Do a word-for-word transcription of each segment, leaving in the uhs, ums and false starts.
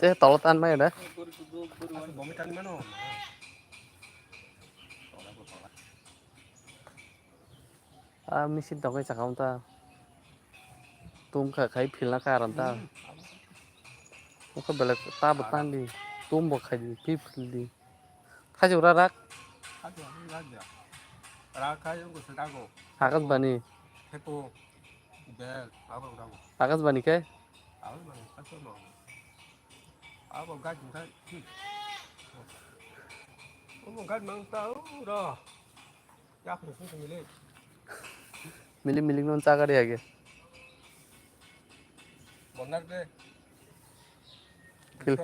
Te tolo tan mai da. Bomi tan mano. A machine tongwi chakao ta. Tum kha khai philna ka aram ta. Oko belek ta bo tan di. Tum bo khai di, phi phil di. Khai jora rak. Rak khai jora rak. Hakas bani. Hepo. Bel, abo rak. Hakas bani kai? Hakas bani, hakas bani. Abo gaj mangsa. Hmm. Abo gaj mangsa, oh, ro. Yak ni sung mili. Mili mili non chaga de age. Bonar de. Phil.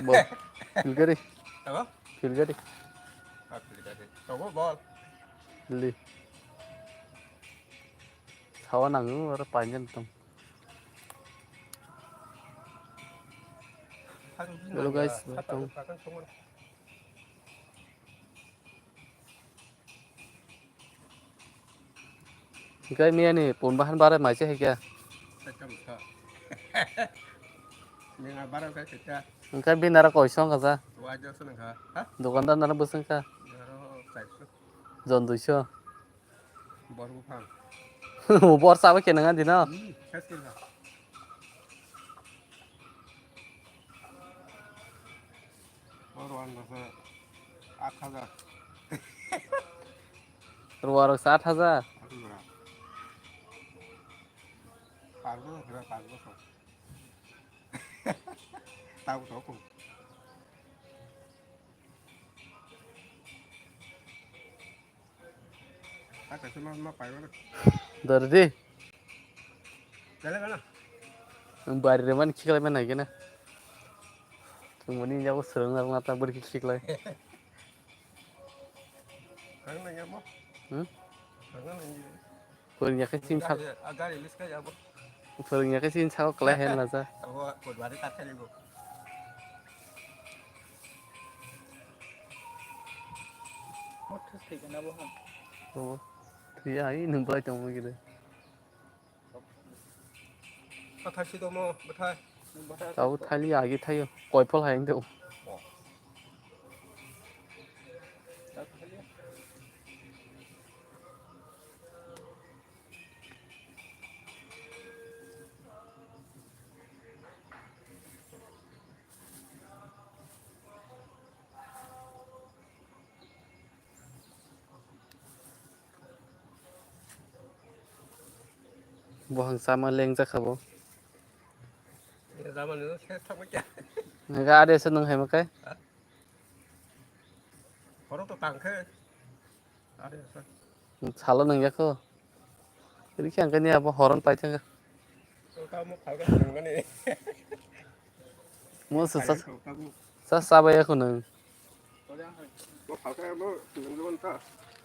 Bo. Phil gari. Apa? Phil gari. Ah, phil gari. Coba bol. Li. Sawa nangu oro panjan tong. Hello guys, welcome. Hingke miyani pun bahan bare maise hingke. Miyana bara kai keta. Hingke bini nara koiso wngkha ja. Wajak se nangkha. Ha? Dukandar nara bwswngkha. Nara kaiso. Jon duiso. Bor buphang. Bor sabo khe nang dino. Hmm, khe khe. Bor wan rasa aat hajar. Ruwa rok sa aat hajar. Aat hajar. Parbo, hera parbo so. Tahu tahu. Dor di. Ang bari re man khiklai man nai gana. Tumuni jago serang na ta bari khiklai. Hmm? Phwrwngya khe chini sak-, phwrwngya khe chini saka kwlai hai laja. Omo. Thwi ai nwng bolai tongma gide. Tabuk thali agi thaio. Koiphol hai wngtong. Buphang chama lengjak kha bo. Nang ade se nung hai makai. Khorok to tang khe. Salo nang yakho. Rikhe ang kani abo horon pai thangkha. Mo sa sa sa sa bai yakho nang.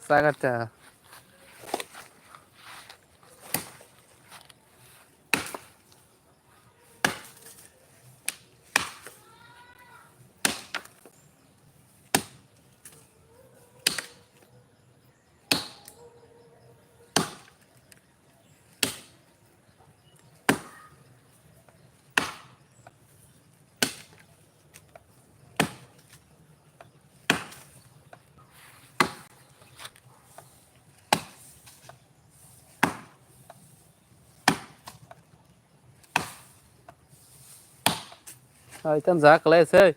Sa gata. Ai, tam ja klai se.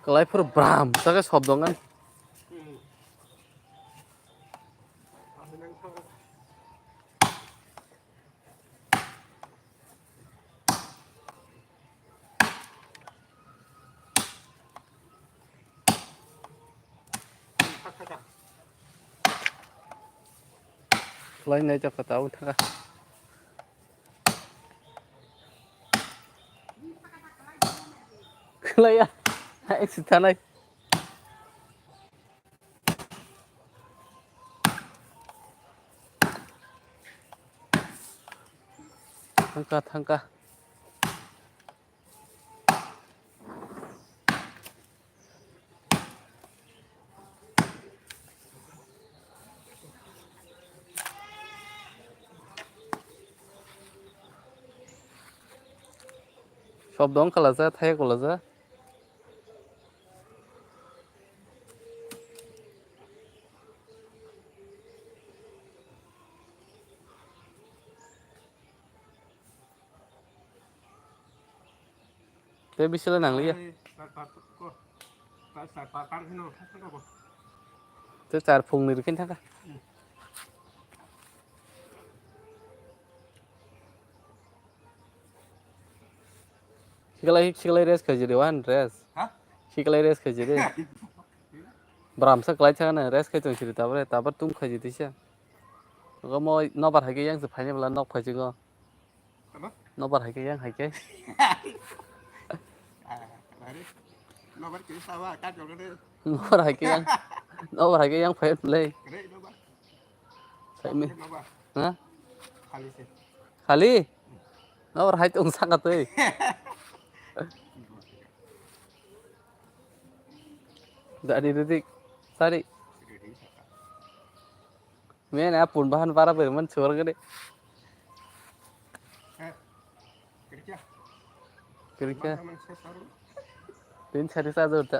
Kwlai phuru bram, saka sobdongan. Khlai nai jaka tao thaka. Khlaiya. Hai sithanai. Thangka, thangka. Sob dong kalaja, thai kalaja. Tei bisila nangliya. Ai, char par ko. Char, char par par hino, ko. Tei char phungni rikhin thangkha. Hmm. Siklai, siklai rest khaijiri, wan rest. Ha? Siklai rest khaijiri. Bramsa klai thangna rest khai tong siri, tabore, tabar tum khaijiri sa. Omo nobar hai khe yang se phaini bwla nok phaisingo. Tamo? Nobar hai khe yang hai khe. Ah, are. Nobar khe sawa, ka jolo de. Nobar hai khe yang. Nobar hai khe yang phai le. Re, nobar. Sai me. Nobar. Ha? Khali se. Khali? Nobar hai tong saka tei. Dari dedik. Sari. Ready saka. Men a pun bahan para ber man suar gede. Eh, kerja. Kerja. Teman-teman saya saru. Tin sari sa jor ta.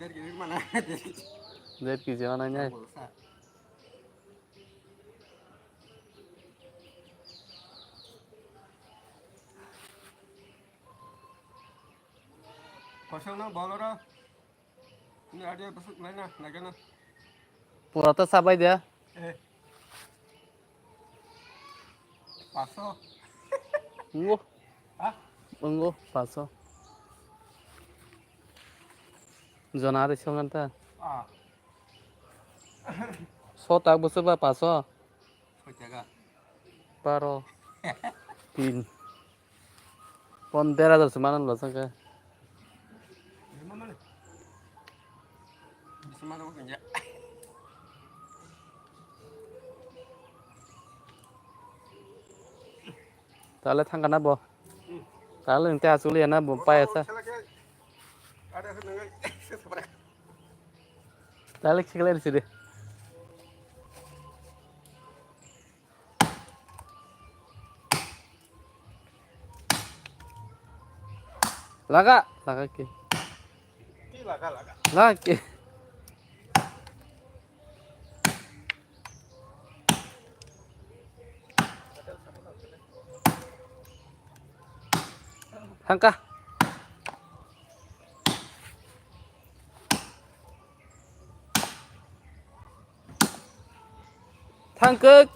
Dari kiri mana? Dari kiri mana nya? Bolsa. Kosong no boloro. Ini ada besok lain lah, naga na. Pura to sabai dia. Eh. Paso. Ngo. Hah? Ngo, paso. Jona ari songan ta. Ah. So tak besok ba paso. Soi taka. Baro. Tin. Pon der hajar se mano lo sangke. Bisa mano ko ya. Tale thangka na bo. Tale nte asuli na bo paya sa. Tale khiklai sidi. Laga, laga ke. Ki laga, laga. Laga ke. Thangka. Thangkuk.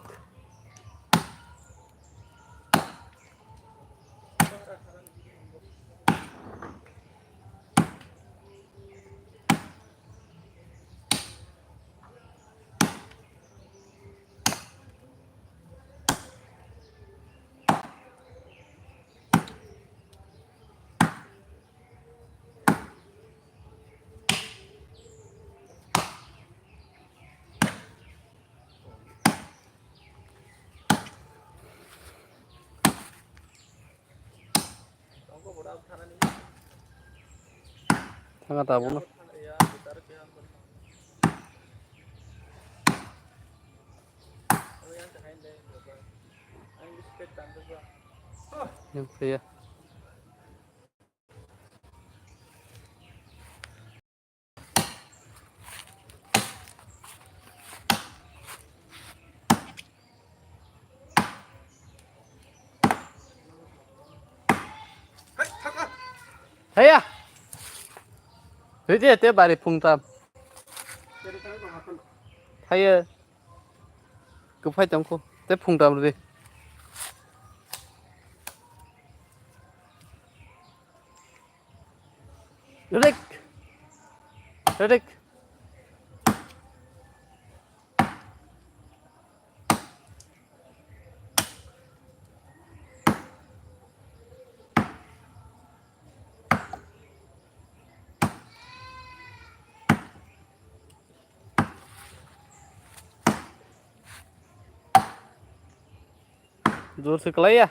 Thanga tabukno. Yang pria. Haya. Ridi te bari phungtam. Haya. Kwphai tongkho. Te phungtam ridi. Redik. Jor se kwlaiya.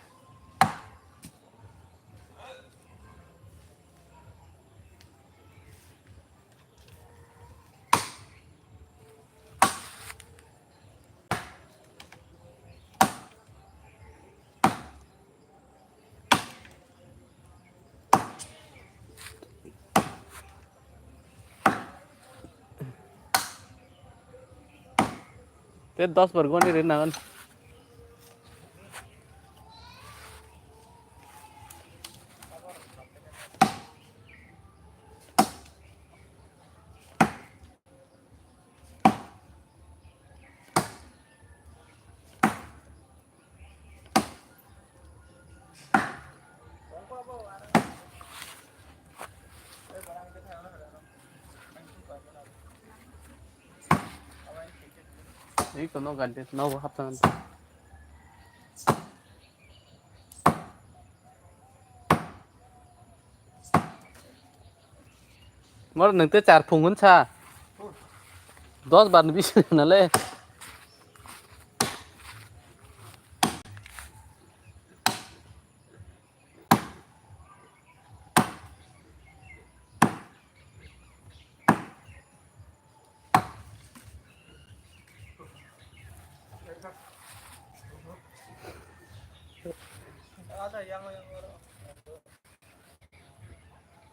Te dos bar goni ri nangan. Ei kono gante nogo hapta gante. Mor nang te char phung hun sa. Dos bar ni bisi na le.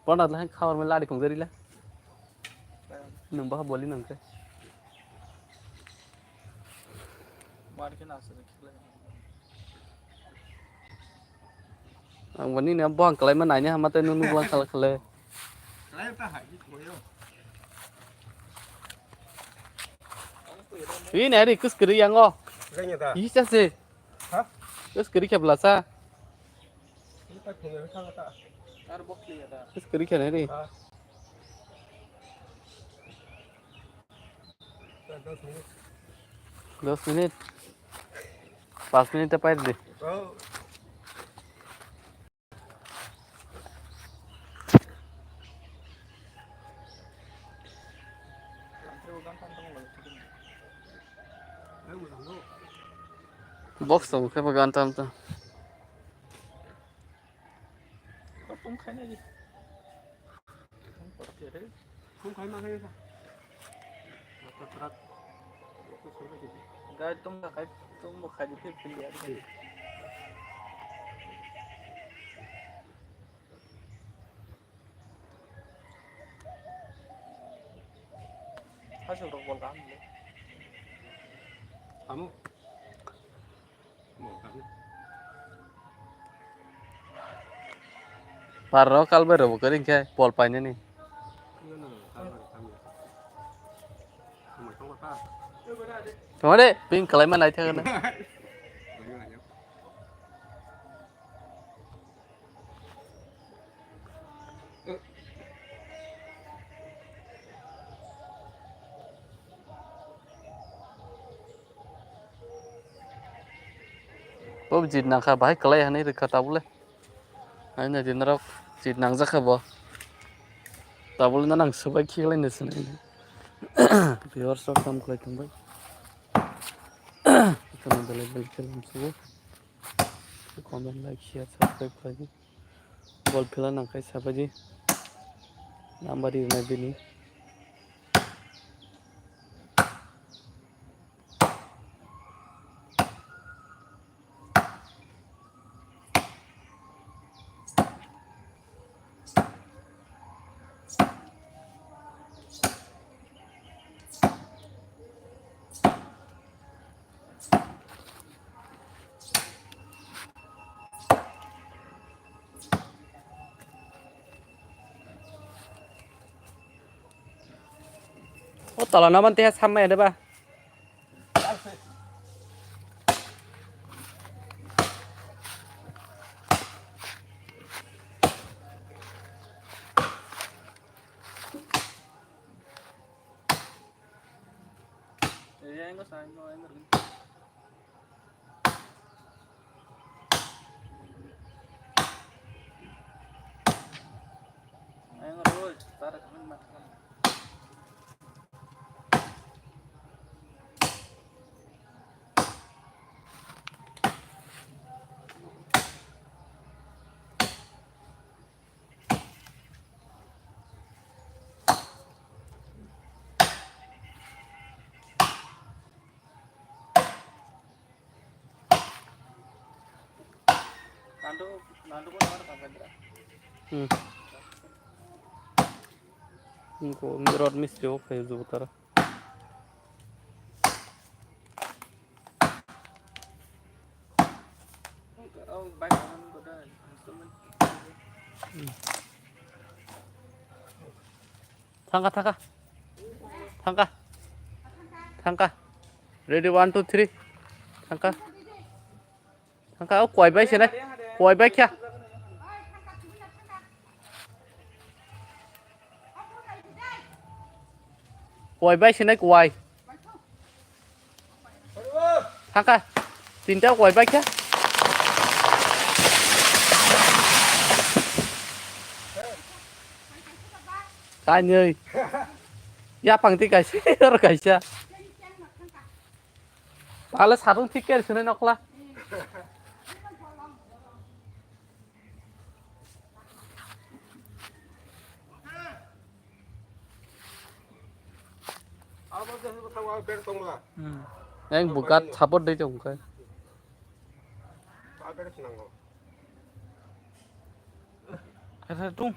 Pona lahan khabar me lari kong jari la. Nung bah boli nang ke. Mar ke na sa. Ang bani ne buang kalai ma naini hama tei nunu buang kala kale. Wi ne ri kus kri yango. Kanya ta. Yi cha se. Ha? Kus kri khe bla sa. Ni ta khung ya kha ta. Ar bok li ya ta. Kus kri khe ne ri. Ha. Dos minit. Pas minit ta pair de. Oh. Box to khe gan tam ta. Tum khai nai. Tum khai ma khai sa. Gai tum khai tum khai di phir phir ya. Hasuk rok bol kaham le. Amo. Par ro kal bai ro bo kering khe pol painani. Tongma de ping kalai ma nai thang na. Bo jit nangkha bahai kwlai hinwi rwkha tabule. Haino din rok jit nangjak kha bo. Tabule no nang swbai khiklai no swnai. Viewers rok kam khlai tongbai. Comment, like, share, subscribe khlai di. Bol phila nang khai sabai di. Number ri nai bini. O tola no man te samma ede ba. Hmm. Ko rod mistri o phai jubo tara. Thangka, thangka. Thangka. Thangka. Ready, one, two, three. Thangka. Thangka, o kwai bai se nai. Kwai bai kya. Kwai bai se nai, kwai. Thangka. Tinta kwai bai kya. Kainwi. Ya pangti kaisa, yor kaisa. Pala sabung thik ker sene nokla. Yang bukat support dei tong kai. Tung.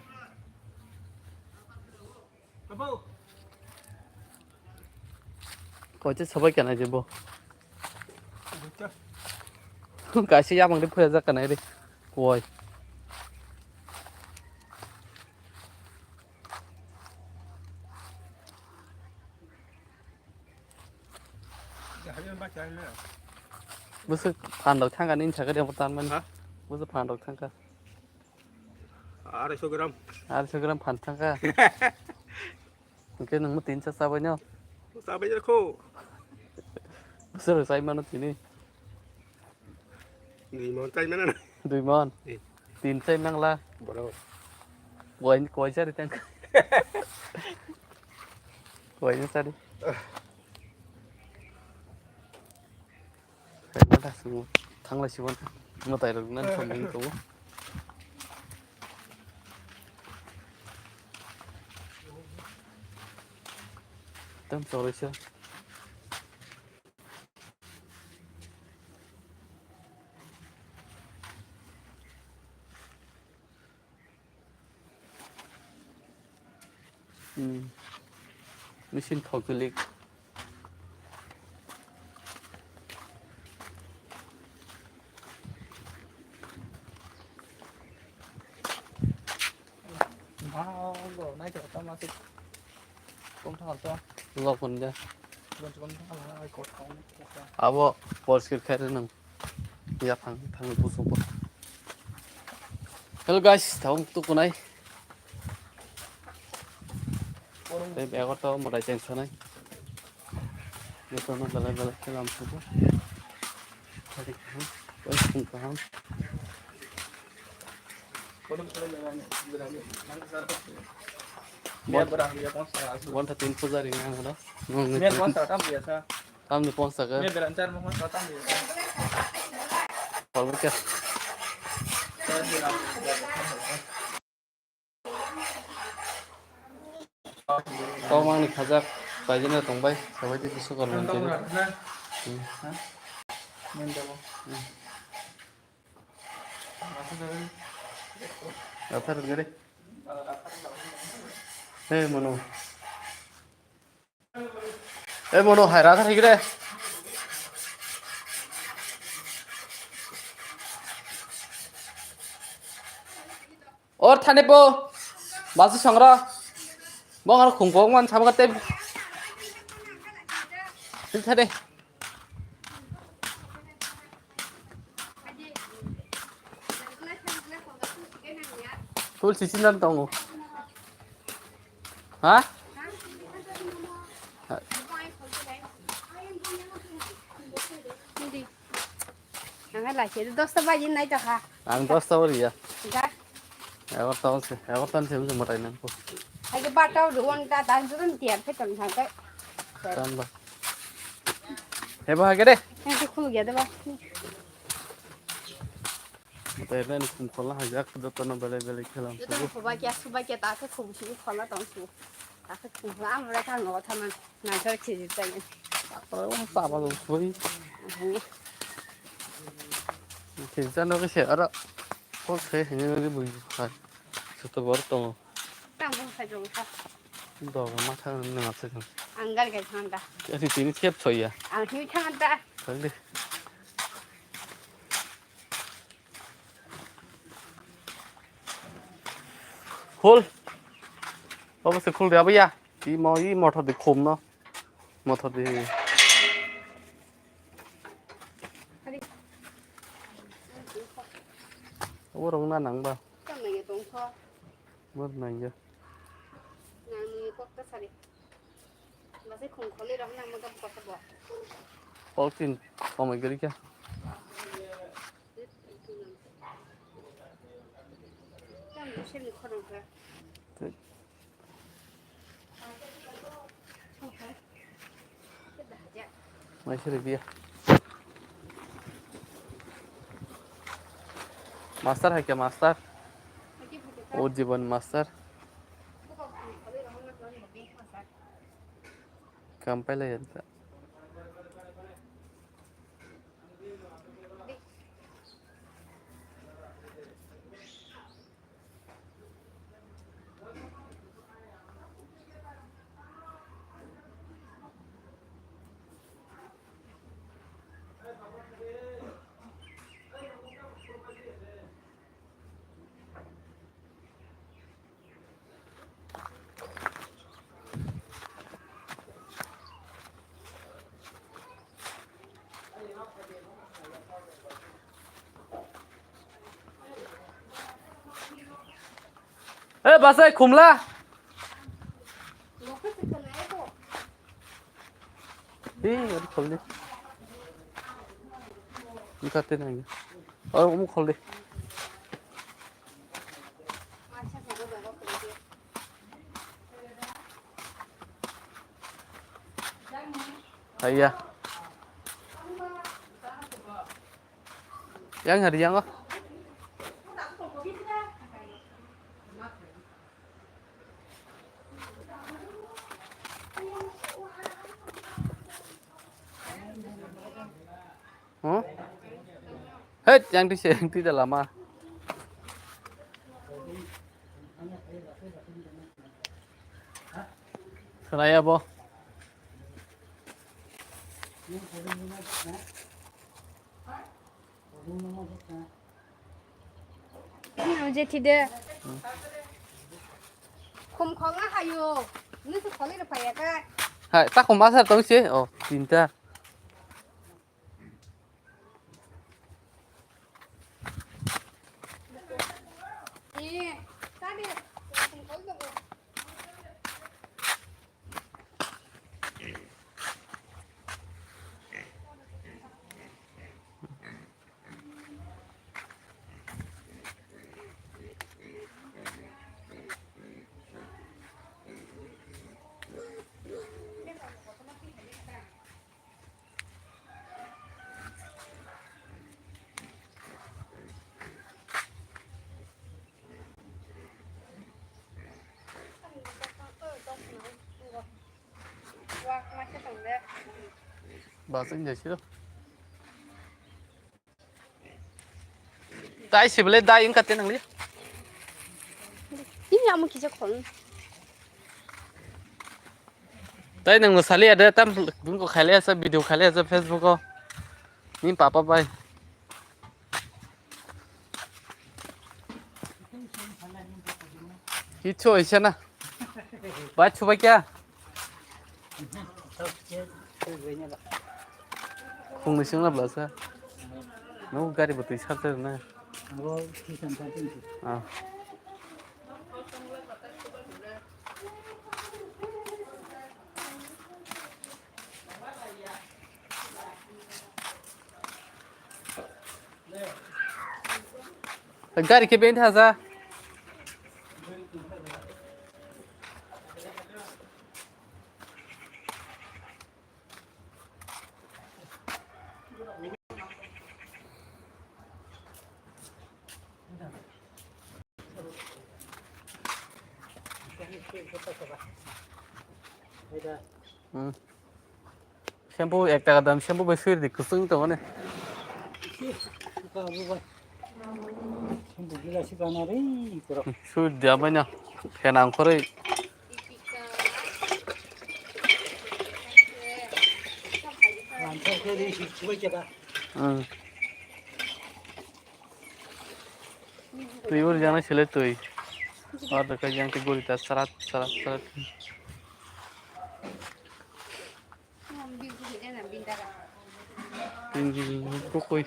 Koiche sabai kana je bo. Kaisa yamang de phuya jak kana re. Koi. Bwswk phan rok thangkha nini sakha de tan mani. Ha? Bwswk phan rok thangkha. Arai so gram. Arai so gram phan thangkha. Hwnkhe nwngmo tin sa chabaino? Chabai ya kho. Bwswk sai mano tini. Dui mon chai mano. Dui mon. Eh. Tin chai mangla. Boro. Koi, koi sari tang. Koi sari. Khaina da swngo, thanglai sibo mwtai rok nang song wng tongo. Tam choroi se. Hmm. Machine thok kilik. Lok hwn de. Abo porskir khairok nang. Yaphang thangwi busugo. Hello guys, tabuk tukunai. Tei bego to mwtai cheng sanai. Jotono belai belai khe lam sugo. Tei khum kaham. Bon, bon tha tin puja ring ang hano. Tamni pon saka. Kormo kya? Kok mangni khajak, paijana tongbai, sabai tei bisu kormo tini. Hmm. Hmm. Athar gare. Hey, mano. Eh, mono hai, raga thai gre. Or thane po. Basu sangra. Bong ar khung kong man sama kate. Thik thade. Tul sisi nan tongo. Ha? Ang lai se dosta baji nai ta ha. Ang dosta ori ya. Ga. Egarta se, egarta se mujung matai nang ko. Hai ke bata do won ta dan jurun tiar pe ton thang kai. Tan ba. He ba ha ke de. Nang tu khul gya de ba. Matai nang kum khola ha jak do tono bele bele khelam. Yo to khoba kya suba kya ta ke khum shi khola tong su. Ta ke khum khola am ra ka ngo tha man. Na thar khiji ta ngi. Apa o ta ba lo sui. Khiji ta no ke se ara. Kok se hini nini bui hai. Suto bor tongo. Tang bung sai jong kha. Doga ma thang nang ase jong. Ang gal gal thang da. Ani tini sep soya. Ang hi thang da. Thang de. Khul. Baba se khul de abiya. Ti mo i motor de khum no. Motor de. Abo rong na nang ba. Tang nang ye tong kho. Mor nang ya. Nang ni kok ta sari. Ba se khum kholi rong nang ma ga kok ta bo. Kok tin komai gari kya. Tang ni se ni khorang kha. Maisuri biya. Master hai kya master? O jibon master. Kam pailai yanta. Eh, basai khumla. Eh, ori khol di. Ini kate nang. Oh, umu khol di. Aiya. Yang hari yang oh. Huh? Hei, yang di sini, di dalam ah. Khwnaya bo. Jethi de. Khum khong a hayo. Nisi kholi rw phaiya kha. Hai, ta khum masa tong se. Oh, tinta. Eh, ta de. Khum khol do. Bus enjoy siro. Tai sibele dai wngkha te nangli. Ini amo kisa khol. Tai nang sali ada tam dun ko khaile asa video khaile asa Facebook o. Ni papa bai. Kichu isa na. Bai chubai kya? Khungni singla blasa. No gari bo twi sarter na. Ah. Gari khe bini thaja. Hmm. Shampoo ek taka dam shampoo bai sui rwdi, kwchwng tongo ne. Su dia baina. Kena angkoroi. Hmm. Twi ur jana sele twi. Ar da kai jang te gori ta sarat, sarat, sarat. Pin kukui.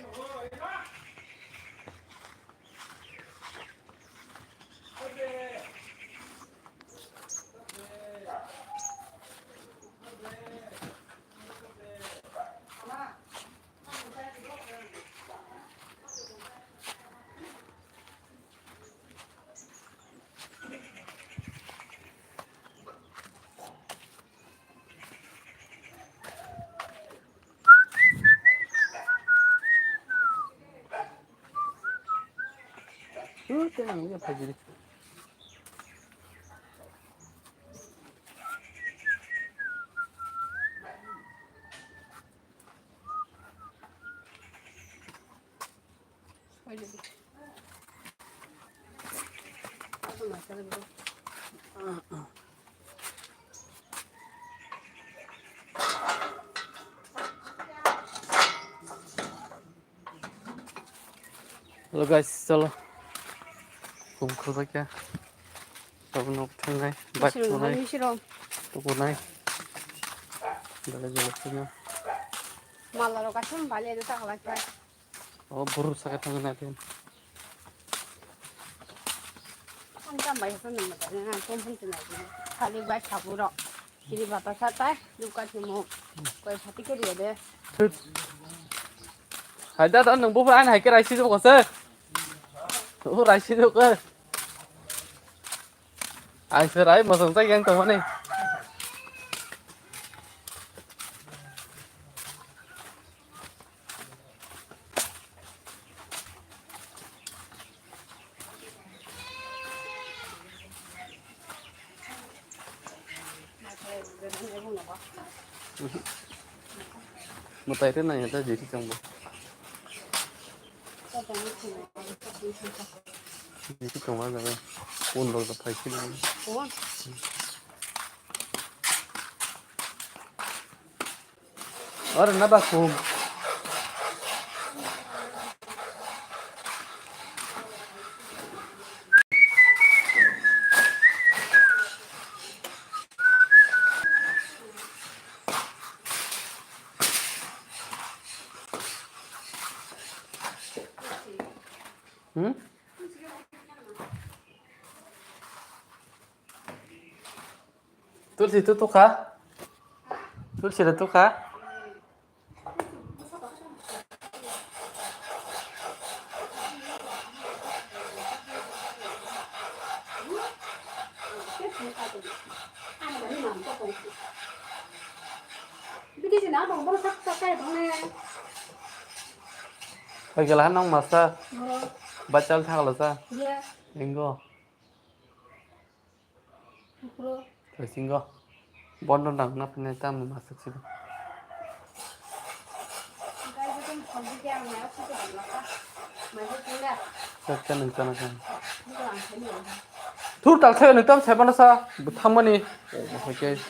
Hello guys, chalo. Kum khulbai kha. Tabuk nok thangnai, bike Misirung, thunai, misirung. Tukunai. Dale jalo phino. Mala rok asam bali ado tak lai kha. O buru saka thangna phin. Ang tam bai sa nang mata nang tom phun tinai. Khali bai saburo. Kiri bata sa tai, duka timo. Koi phati ke dia de. Hai da da nang bu phan hai ke rai si ko se. O rai si ko. Ang se rai mosong sa yang tongmani. Mwtai rw nai ya da jiti chwngbo. Jiti chwngma jaga. Kun rok da phai sini. Oro na ba kum. Hmm? Tulsi tu tukha? Tulsi tu tukha? Hai gela nang masa. Bachal thangla sa. Ingo. Bisingo bondo nang na phinai tamo masuk sidi. Chaksa nung chana kan. Thur tal saya nung tam saya mana sa butang mani. Oke.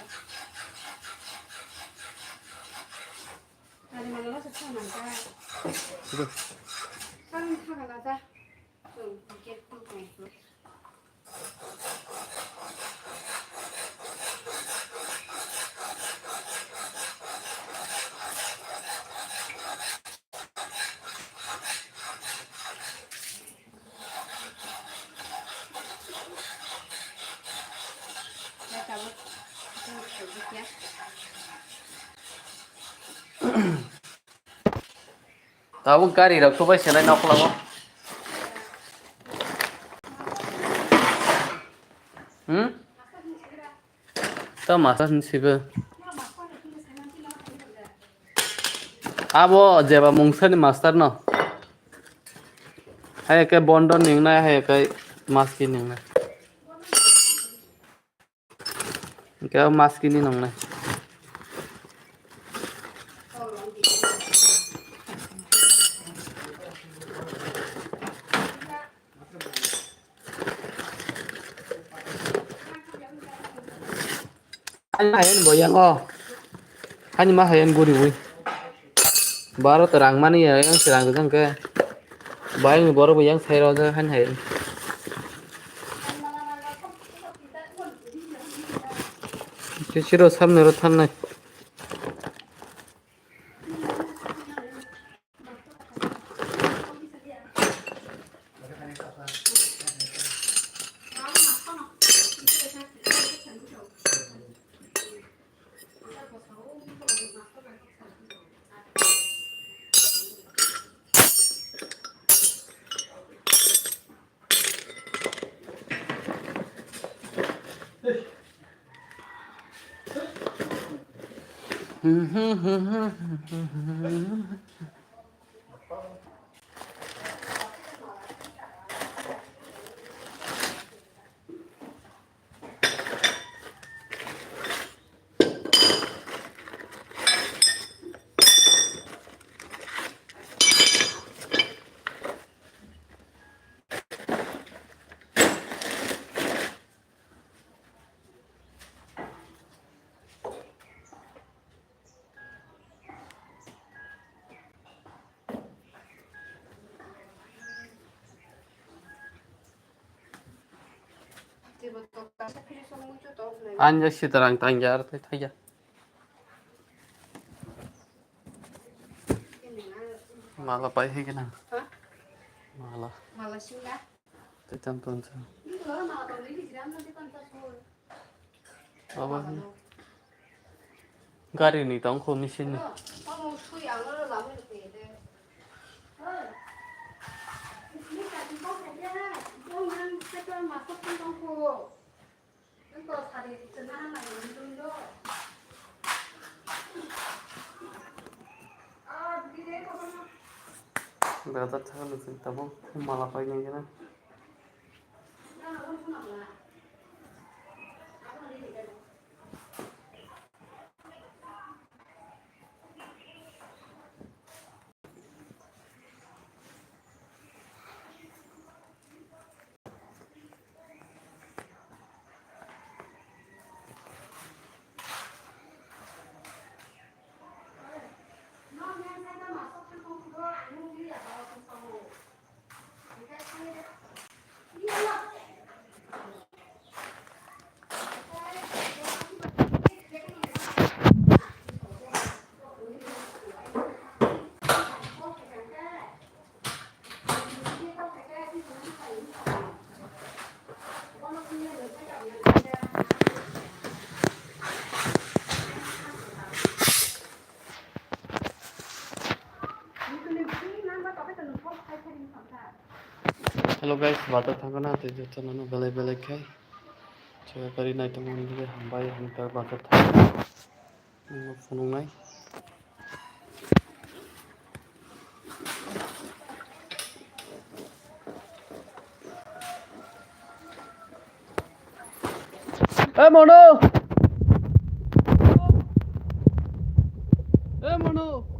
Tabuk gari rok sobai senai nokla o. Hmm? Ta master ni sibe. Abo jeba mungsa ni master no. Hai ke bondo ningnai, hai ke maski ningnai. Hingke o maskini nongnai. Ani hayan bo yang o. Ani ma hayan guri wi. Baro to rang mani ya, yang serang jang ke. Bai ni boro bo yang sai ro jang han hayan. Siro samne ro than nai. Anja sitarang tangya ar thai thaiya. Mala pai hai gana. Ha? Mala. Mala singa. Tei tam ton sa. Abo gari ni tong kho machine ni. Bazar thang nung sing tabuk mala pai nai gana. Hello guys, bazar thangkha na tei joto no belai belai khe chwla kari nai tongmani bagwi hambai, hambai bazar thang. Nungno phunuknai. Eh, Mono! Eh, Mono!